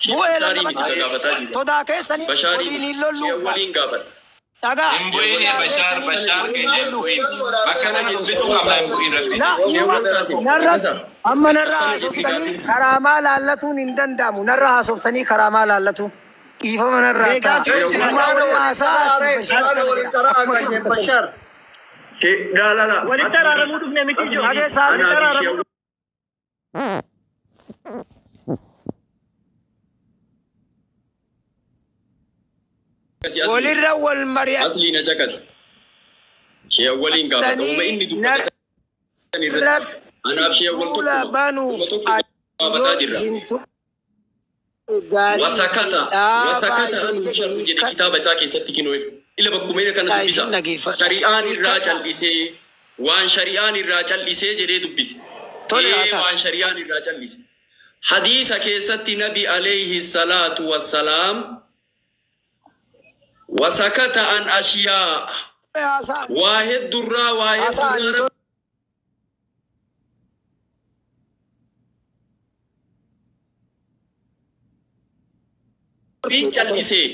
Bu'ee Bashaarii miti lallabadhaa. ka gaafataa jiru. Sodaa keessanii Bashaarii waliin miti. hin lollu. Shee waliin gaafadha. Dhagaa. Hin bu'in Sodaa Bashaar keessanii Bashaar waliin keenya hin hin lollu. bu'in. Bakka kana dubbisuu qabna hin bu'in rabbi. Na Shee ima wal Qaasim narra dhagasa. amma narra Akkana jetti haasoftanii gaafin. karaamaa laallatuun hin danda'amu. Narra haasoftanii karaamaa laallatu. Dhiifama narraa ta'a. Shee wal Uumaa waliin haasaa ati Bashaar Quraana akkana waliin jedha. qaraa Akkuma kan dubbatan. Bashar. Shee laa laa laa Walitti asli araaramuu dhufne miti asli ijoo. Dhagee saafii. Walitti anaa fi araaramuu shee asli Walirra wal asli na caqasi. Shee waliin gaafadha. Uma mari'attanii inni dubbate narra irratti anaaf shee wal duula tokkuma. Uma banuuf tokko gaafataa yoo jirra. isin tuqe gaarii Wasakata dhaabaa wasakata isin anhu jedhe shar'u jedhe hiikkadhaa kitaaba isaa keessatti kinoo ila bakkuma ila kana dubbisa. isin dhageeffadha. Shari'aan irraa Hiikkadhaa. cal'isee waan shari'aan irraa cal'isee jedhee dubbise. Tole Ee haasaa. waan shari'aan irraa cal'ise. Hadiisa keessatti nabi alayhi salaatu wassalaam wasakata an ashiyaa Haasaa. waa heddurraa waa Haasaa ani heddurraa rabbiin cal'isee.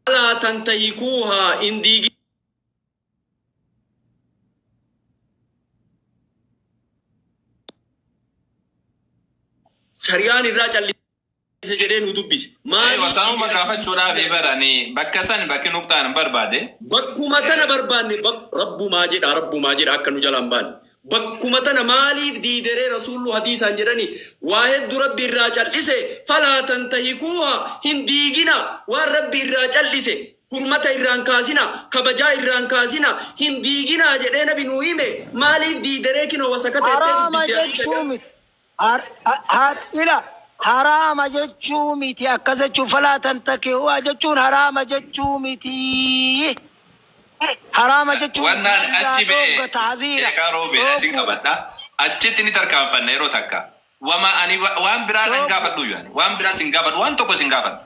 Falaa tantahikuuhaa hin diigin. Shari'aan irraa cal'ise jedhee nu dubbise. Maaliif Wasaamuma diige gaafachuudhaaf barani bakka san bakki nuqxaan hin barbaade. Bakkuma tana barbaanne rabbumaa jedha rabbumaa jedha akka nu jalaan baanne. Bakkuma tana maaliif diideree rasuullu hadiisaan jedhani waa hedduu rabbi irraa cal'ise falaa tantahikuuhaa hin diigina waan rabbi irraa cal'ise hurmata irraan kaasina kabajaa irraan kaasina hin diiginaa jedhee nabi nuu hime maaliif diideree kinoo wasakata jettee Haraama dubbiste hadiisa jechuu jedha. miti. Ila haraama jechuu miti. Akkas jechuun falaa tantakihuu jechuun haraama jechuu miti. Haraama jechuu miti. Wannaan Irraa achi bee dhoogga tahziira sheekaa roobee asin dhoogguudha. qabadha. Achitti ni tarkaanfanna yeroo takka. Wama ani waan biraa nan Dhooggu. gaafadhu iyyuu ani. Waan biraa sin gaafadhu waan tokko sin gaafadhu.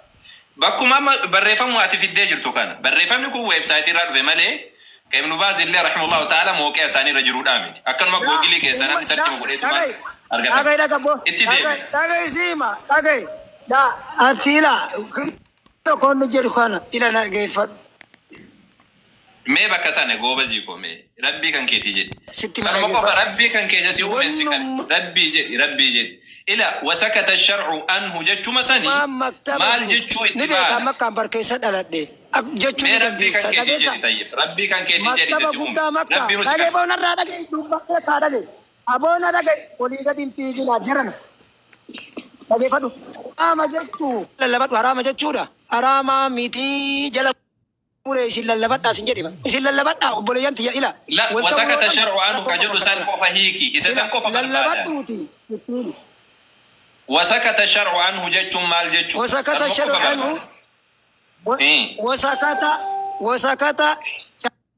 Bakkuma amma barreeffamu ati fiddee jirtu kana. Barreeffamni kun weebsaayitii irraa dhufe malee ka Ibnu Baaz illee rahimahullahu ta'ala mooqee isaanii irra jiruudhaa miti. Akkanuma Na googilii keessaa umma namni na sarchima godheetumaan dhaga'i argatan. dhaga'i dhaga bo Itti dhaga'i deebi'a. dhaga'i siima dhaga'i da ati ila tokkoon nu jedhu kana ila na dhageeffadhu Mee bakka sana goobazii koo mee rabbii kan keetii jedhi. sitti ma Kanuma qofa dhageeffadhu. rabbii kan keessa si uumen si kan Wannummaa rabbii jedhi rabbii jedhi. Ila wasakata shar'u anhu jechuma sanii maktaba maal jiru jechuu ni itti beekaa baana. makkaan barkeessa dhaladhe jechuu Mee ni rabbii kan dandeessa keetii dhageessa. jedhi tayyib. Rabbii kan keetii jedhi isa Maktaba si uume. guddaa makka Rabbiin si dhagee kan. boonarraa dhagee dubbadhee kaa dhagee aboona dhagee olii gadi hin fiiginaa jiran dhageeffadhu. Haraama jechuu lallabadhu haraama jechuudha. Haraama mitii jala muree isin lallabadhaa isin jedhima. Isin lallabadhaa obboleeyyan tiyya ila. La Wal ta'uu yoo wasakata qabne shar'u anhu rakkoo ka qofa jedhu san fakkaata. qofa hiiki. Isa Ila san qofa barbaadan. lallabadhuuti. Wasakata shar'u anhu jechuun maal jechuu? Wasakata Kanuma qofa shar'u anhu barbaada. wasakata wasakata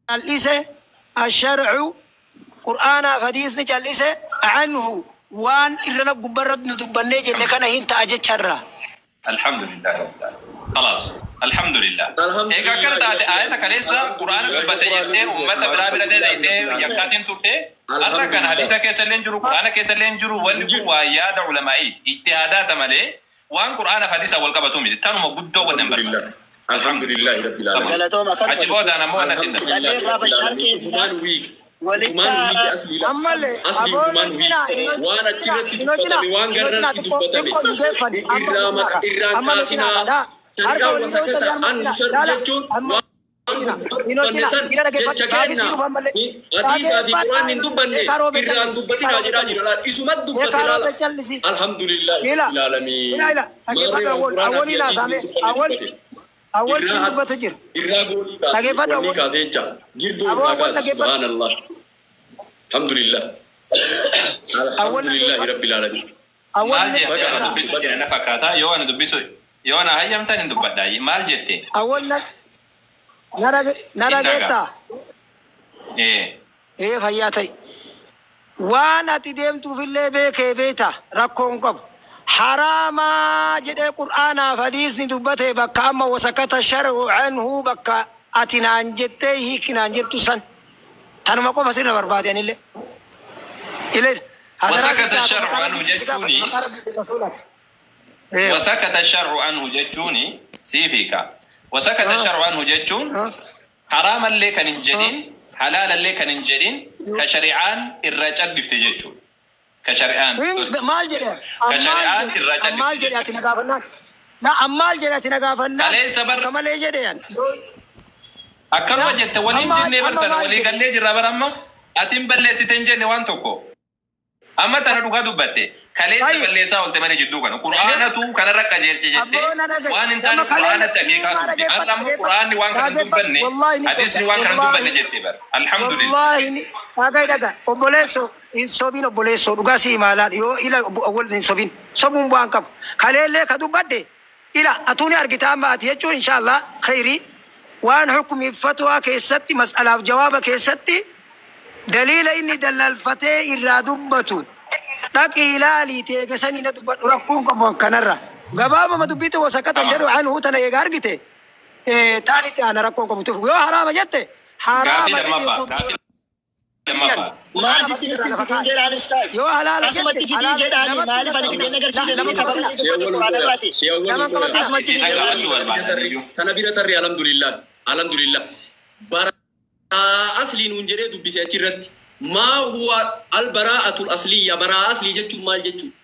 cal'ise ashar'u qur'aanaaf hadiisni cal'ise anhu waan irrana gubbarra nu dubbannee jenne kana hin ta'a jecharraa. Alhamdulillah rabbil alamin. Khalaas. Alhamdulillah. Egaa akkana Alhamdulillahi taate rabbil ayata alamin. kaleessa quraana Alhamdulillahi dubbate quraana jettee dubbise uummata biraa bira alhamdulillahi dhaqxee rabbil alamin. yakkaatiin turte har'a kan Alhamdulillah. hadiisa keessa illee hin jiru quraana keessa illee hin jiru wanni Hin kun jiru. waa yaada ulamaa'iiti ijtihaadaata malee waan quraana fi hadiisa wal qabatu miti tanuma guddoo wannan Alhamdulillah. barbaada. Alhamdulillahi rabbil Tamam. alamin. Galatooma Achi akkanuma boodaan ammoo natti hin dabalu. Callee Alhamdulillahi irraa rabbil Bashaar alamin. keessa Ufumaan wiik. walitti Ufumaan wiik araara. asli la. Ammallee Asli aboon ufumaan wiik. cinaa Waan achirratti inoo cinaa dubbatame waan inoo cinaa garratti xiqqoo dubbatame xiqqoo hin geeffani amma irraa nu maka cinaa irraan amma nu cinaa kaasinaa daa harka shari'aan walii dhawutan wasakata jarma anhu cinaa shar'u laala jechuun amma waan cinaa inoo dubbanne cinaa san ila dhageeffadhu jecha baagii kenna sii dhufa ammallee hadiisaa fi dhageeffadhaa quraanni hin dubbanne sheekaa roobee irraan callisi dubbatinaa sheekaa roobee jedhaa jira callisi laala isumat dubbate sheekaa laala roobee callisi alhamdulillahi ila rabbil alamin ila ila maarree dhageeffadhu waan awwal quraanaa fi awwaliin hadiisni haasa'ame hin dubbanne awwal dubbate awwal siin irraa dubbatu jira irraa goolii kaase dhageeffadhu wanni awwal kaase jecha girduu aboo irraa awwal kaase dhageeffadhu subhaanallah alhamdulillah awwal alhamdulillahi dhageeffadhu rabbil alamin awwal Maal ni jette ana dhageessaa dubbisu jira na fakkaata yoo ana dubbisu yoo ana hayyamtan hin dubbadha maal jette awwal na na hin dhaga. dhageettaa Eh. ee fayyaa ta'i. Waan ati deemtuufillee beekee beeta rakkoon qabu. Haraamaa jedhee qur'aanaaf hadiisni dubbate bakka amma wasakata shar'u anhu bakka ati naan jettee hiiki naan jettu san. Tanuma qofa sirra barbaade anillee. Ilee Wasakata shar'u anhu jechuuni wasakata shar'u anhu jechuuni siif hiika. Wasakata shar'u anhu jechuun haraamallee kan hin jedhin, halaalallee kan hin jedhin, ka shari'aan irraa callifte jechuudha. Ka shari'aan Maal jedhe? Ka shari'aan irraa Maal callifte jedhe ati jechuudha. na gaafannaan? Na ammaal jedhe ati na gaafannaan? Kaleessa bar Akka malee jedhe yan. Akkanuma jette waliin Amma jennee amma bartana maal walii jedhe? gallee jirra bara amma atiin balleessite hin jenne waan tokko. Amma tana dhugaa dubbatte kaleessa Ayyo. balleessaa oolte malee jidduu kana qur'aanatu kanarra qajeelche jettee Abboo na dhagaye. waan hin taane Amma kaleessa qur'aanatti akeekaa himaa turte. Har'a dhageeffadhu ammoo dhageeffadhu qur'aanni waan kana hin dhageeffadhu dubbanne wallaahi ni hadiisni sobda waan kana hin dubbanne wallaahi jettee bara. Alhamdulillah. wallaahi ni dhagaye dhagaye obboleessoo hin sobin obboleessoo dhugaa si himaalaan yoo ila wal hin sobin sobuun bu'aan qabu kaleellee ka dubbadhe ila atuu ni argita amma ati jechuun inshaallah khayrii waan hukumii fatwaa keessatti mas'alaaf jawaaba keessatti daliila inni dallalfatee irraa dubbatu dhaqi ilaalii teegesanii na dubbadhu rakkoon qabu kanarra gabaabama dubbiitu wasakata Tamam. shadhu anhu tana eega argite taanitti ana rakkoon qabu yoo haraama jette Gaafii haraama jedhii lammaffaa. Gaafii lammaffaa. Maal sitti nutti fidii jedhaan ustaaz? yoo halaala Asumatti jette fidii halaala jedhaani namatti maaliif ani fideen agarsiise nama miti sababa qabatina inni dubbate quraana irraati. nama qabatina Asumatti Isiisan fidii gaafachuu jedhaani. barbaadan iyyuu. Tana bira tarree alhamdulillah. Alhamdulillah. Baraa aslii nuun jedhee dubbise achirratti. Maa huwa albaraa'atul asliyya baraa aslii jechuun maal jechuudha?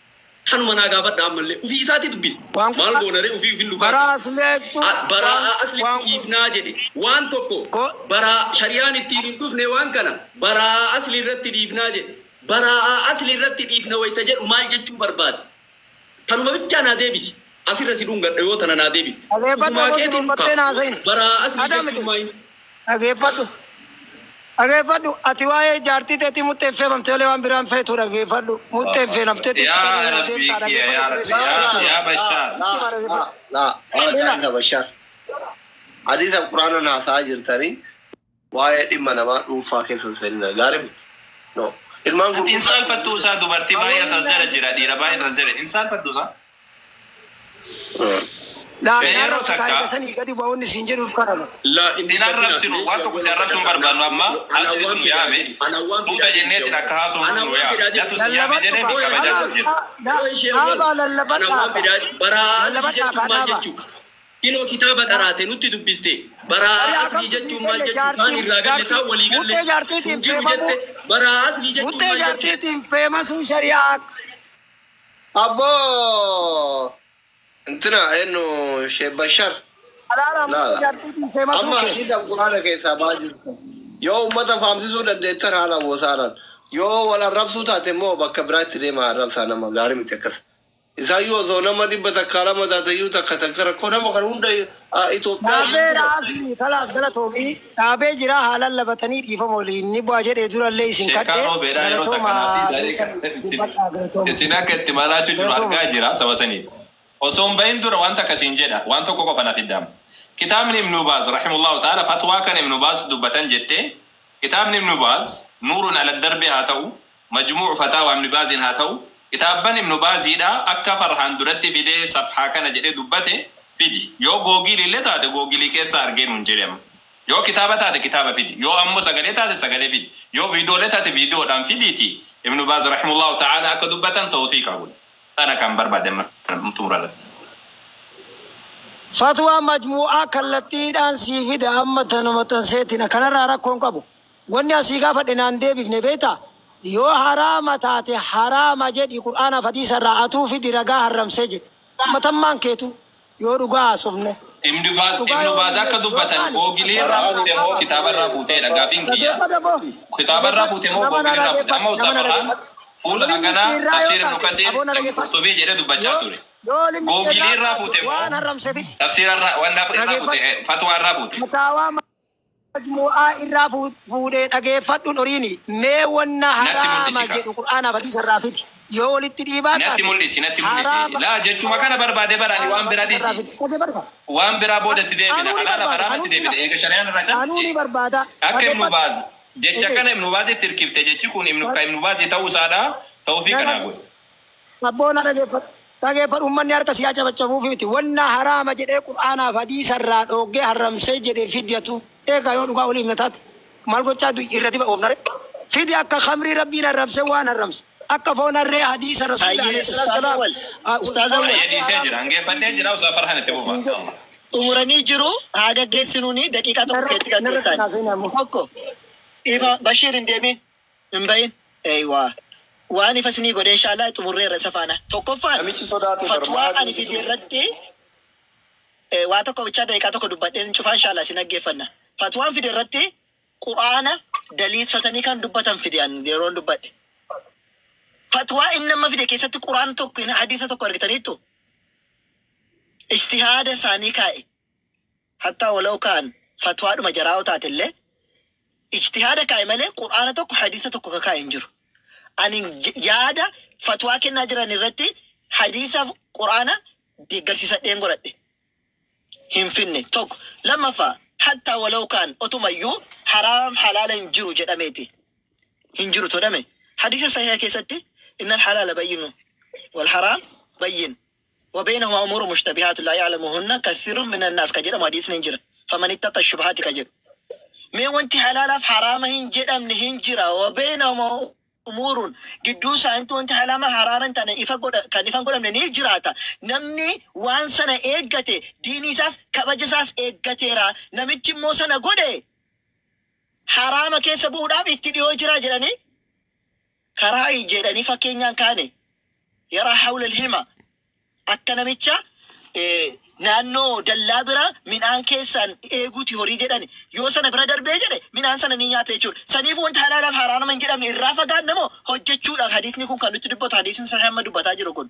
Kanuma naa gaafadha ammallee. Ufii isaati dubbise. waan Maal goonaree ufii ufin lukaase. baraa aslee Baraa waan asli waan dhiifnaa jedhe waan tokko ko baraa shari'aan ittiin hin dhufne waan kana baraa asli irratti dhiifnaa jedhe baraa asli irratti dhiifna wayita jedhu maal jechuu barbaade tanuma bichaa naa deebisi asirra si dhungadha yoo tana naa deebifte dhageeffadhu ufumaa aboo keetiin dubbattee ka naasayin baraa asli adamte jechuun maal dhageeffadhu dhageeffadhu ati waa'ee jaartii teetii murteen feefamte malee waan biraan feetu dhageeffadhu murteen feefamteeti Yaa yeroo Rabbii deemtaa kiyya dhageeffadhu yaa Rabbi obboleessa yaa yaa Bashaar. Laa, laa, laa, Bashaar. Hadiisa quraana haasaa jirtanii waa'ee dhimma namaa dhuunfaa keessa seenina gaarii miti. No. Ilmaan Ati hin gurguddaa saalfattuu isaa dubartii baay'ee as jala jira dhiira baay'ee as jala hin saalfattuu isaa. Laa Yeroo arrabsu takka kaayee gadi bu'oonni siin jedhuuf kanama. laa hin sin dubbatina arrabsinu waan tokko si arrabsuun barbaannu amma ana asli waan nu fidaa yaame jiru ana waan suuta fidaa jiru jenneetiin akka haasofnu ana nu waan yaame fidaa jiru jatu si yaame Lallabadhu jedhee kaa. fi kabajaa Kalaas jiru. dhaabaa ana waan lallabadhaa kaa. fidaa baraa asli Lallabadhaa jechuun kaa maal dhaabaa. jechuudha Kinoo kitaaba qaraate nutti dubbiste baraa Shari'aa aslii kamtu sii jechuun maal kenne jechuudha kaan jaartiin irraa galle jaartii taan walii galle muttee hin jaartiitiin jiru feefamuu jette baraa aslii jechuun muttee maal jechuudha. jaartiitiin feemasuun shari'aa Abboo! Intina eenyu Sheekh Bashar. halaala muttee Laala. jaartiitiin feemasuun Amma kee. hadiisa quraana keessaa ba'aa jirtu. Yoo uummata faamsisuu dandeettan haala boosaalaan. Yoo wal arrabsuu taate immoo bakka biraatti deema arrabsaa nama gaarii miti akkas. Isaayyuu osoo nama 102 taateyyuu takka takka rakkoo nama kan hunda Itoophiyaa Dhaabee asli kalaas galatoomii dhaabee jira haalaan labatanii dhiifama waliin ni bu'aa jedhee durallee isin Sheekaan kadhee roobeedhaa yeroo galatooma takka naaf isaanii dubbadhaa galatooma. isin akka itti malaachuu jiru Galatooma. argaa jira saba saniif. Osoo hin bahin dura waan takka siin jedha waan tokko qofa naaf hiddaama. Kitaabni Ibnu Baaz rahimullahu ta'ala fatwaa kan Ibnu Baaz dubbatan jettee kitaabni Ibnu Baaz nuurun ala darbe haa ta'u majmuucu fataawa Ibnu Baazin haa ta'u kitaabban Ibnu Baaziidha akka farhaan duratti fidee safhaa kana jedhee dubbate fidi yoo googilii illee taate googilii keessa argee nuun jedhama. Yoo kitaaba taate kitaaba fidi. Yoo ammoo sagalee taate sagalee fidi. Yoo viidiyoolee taate viidiyoodhaan fidiiti. Ibnu Baaz rahimullahu ta'ala akka dubbatan tawfiiqa godhe. Tana kan barbaade xumura irratti. Fatwaa majmuu'aa kallattiidhaan sii fida amma tanuma tanseetina kanarraa rakkoon qabu. Wanni asii gaafadhe naan deebifne beektaa yoo haraama taate haraama jedhi qur'aanaaf hadiisa irraa atuu fidi ragaa haramsee jedhe. Matammaan keetu yoo dhugaa haasofne. Ibnu Baaz Dhugaa Ibnu yoo Baaz akka yoo dubbatan taane googilii irraa fuute moo kitaaba irraa fuuteedha gaafiin kiyya. Dhageeffadha boo. Kitaaba irraa fuute moo Nama na googilii irraa fuute? Amma dhageeffadhu. Ustaaz Nama na Farhaan dhageeffadhu. fuula Limmichi haganaa irraa yoo tafsiir Ibnu taate Kasiir aboo na Ibnu dhageeffadhu. Qurxubii jedhee dubbachaa Yoo ture. yoo limmichi Googilii irraa irraa taate fuute moo waan haramse fidi. tafsiira irraa waan irraa fuute Dhageeffadhu. fatwaa irraa fuute? Mataawaa majmuu'aa irraa fuudhee dhageeffadhuun horiini mee wanna Natti haraama mul'isi kaa. jedhu qur'aanaaf hadiisa irraa fidi. Yoo walitti dhiibaa Natti taate mul'isi natti mul'isi. haraama Laa jechuma kana barbaade barani waan haraama biraa hadiisa irraa dhiisi. fidi. Dhageeffadhu. Waan biraa boodatti deebina Anuu ni halaala barbaada. haraamatti Anuu deebina eega shari'aan irraa anuu ni callisee. barbaada. Akka Ibnu Dhageeffadhu. Baaz jecha Ehe. kana Ibnu Baazitti hirkifte jechi kun Ibnu ka Ibnu Baazi ta'uu isaadha tawfiiqa naa godhe. Abboon dhageeffadhu. Dhageeffadhu uummanni harka siyaa cabacabuuf miti. Wanna haraama jedhee qur'aanaaf hadiisa irraa dhoogee haramsee jedhee fidyatu. Eegaa yoo dhugaa waliif na taate maal gochaa irratti oofnare. Fidi akka khamrii rabbiin haramsee waan haramse. Akka foon harree hadiisa rasuulli Hayyee alayhi Ustaaz salaam. Awwal. Ustaaz Awwal. Ayyee dhiisee jira. Hangeeffadhee jira usaa farhan itti fufa. Xumuranii jiru haa gaggeessinuuni daqiiqaa tokko keetti gaggeessan. Tokko ifa Bashiir hin deemin hin bahin. Eeywaa. Waan ifa isinii godhe inshaallah xumurreerra isa faana. Tokkoffaan Namichi sodaate fatwaa barbaadu. ani fide irratti waa tokko bichaa daqiiqaa tokko dubbadheen cufaa inshaallah isin dhaggeeffanna. Fatwaan fide irratti quraana daliisfatanii kan dubbatan fide ani yeroon dubbadhe. Fatwaa inni amma fide keessatti quraana tokko hadiisa tokko argitaniittu. Ijtihaada isaanii kaa'e. Hattaa walau kaan fatwaadhuma jaraa'oo taate illee ijtihaada kaa'e malee quraana tokko hadiisa tokko ka kaa'e hin jiru. Ani yaada fatwaa kennaa jiran irratti hadiisa quraana deeggarsiisadheen godhadhe. Hin finne tokko. Lammaffaa hattaa walau kaan otumayyuu haraam halaala hin jiru jedhameeti. Hin jiru todhame. Hadiisa sahiha keessatti innal halaala bayyinu wal haraam bayyin. وبينهما أمور مشتبهات لا يعلمهن كثير من الناس كجرا ما حديث ننجر فمن اتقى الشبهات كجر مي وانت حلال في حرام هنجر أمن هنجرا وبينهما أمور قدوسا أنت وانت حلال حرام أنت أنا إفا كان إفا قول أمن نجراتا نمني وان سنة إيجاتي ديني ساس كبجساس إيجاتي را نمتش مو سنة قولي حرام كيس بودا اتديو جرا جراني كراي جراني فكينيان كاني يرى حول الهمة akka namicha naannoo dallaa bira midhaan keessaan eeguuti horii jedhan yoo sana bira darbee jedhe midhaan sana ni nyaata jechuudha. Saniif wanta halaalaaf haraama hin jedhamne irraa fagaanna moo hojjechuudhaaf hadiisni kun kan nutti dubbatu hadiisni sahih amma dubbataa jiru kun.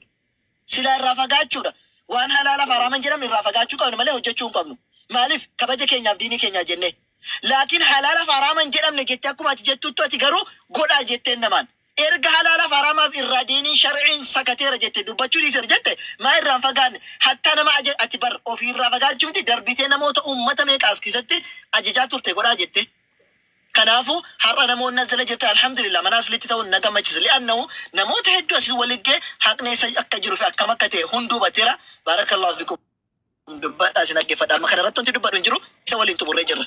Sila irraa fagaachuudha. Waan halaalaaf haraama hin jedhamne irraa fagaachuu qabna malee hojjechuu hin qabnu. Maaliif kabaja keenyaaf diinii keenyaa jennee. Laakiin halaalaaf haraama hin jedhamne jettee akkuma ati jettutti ati garuu godhaa jetteen namaan. Erga halaalaaf haraamaaf irraa diiniin sharciin sakateera jette dubbachuu dhiiseera jette maa irraan fagaanne hattaa nama ati bar ofii irraa fagaachuu miti darbitee namoota uummata meeqa as keessatti ajajaa turte godhaa jette. Kanaafuu har'a namoonni as jala jirtan alhamdulillah mana aslitti ta'uun na gammachiisa. Li'annahu namoota hedduu asii waliggee haqni isa akka jiruu fi akkam akka ta'e hunduu hubateera. Baarakallahu fikum. Dubbadhaa isin dhaggeeffadha. Amma kana irratti wanti dubbadhu hin jiru isa waliin xumurree jirra.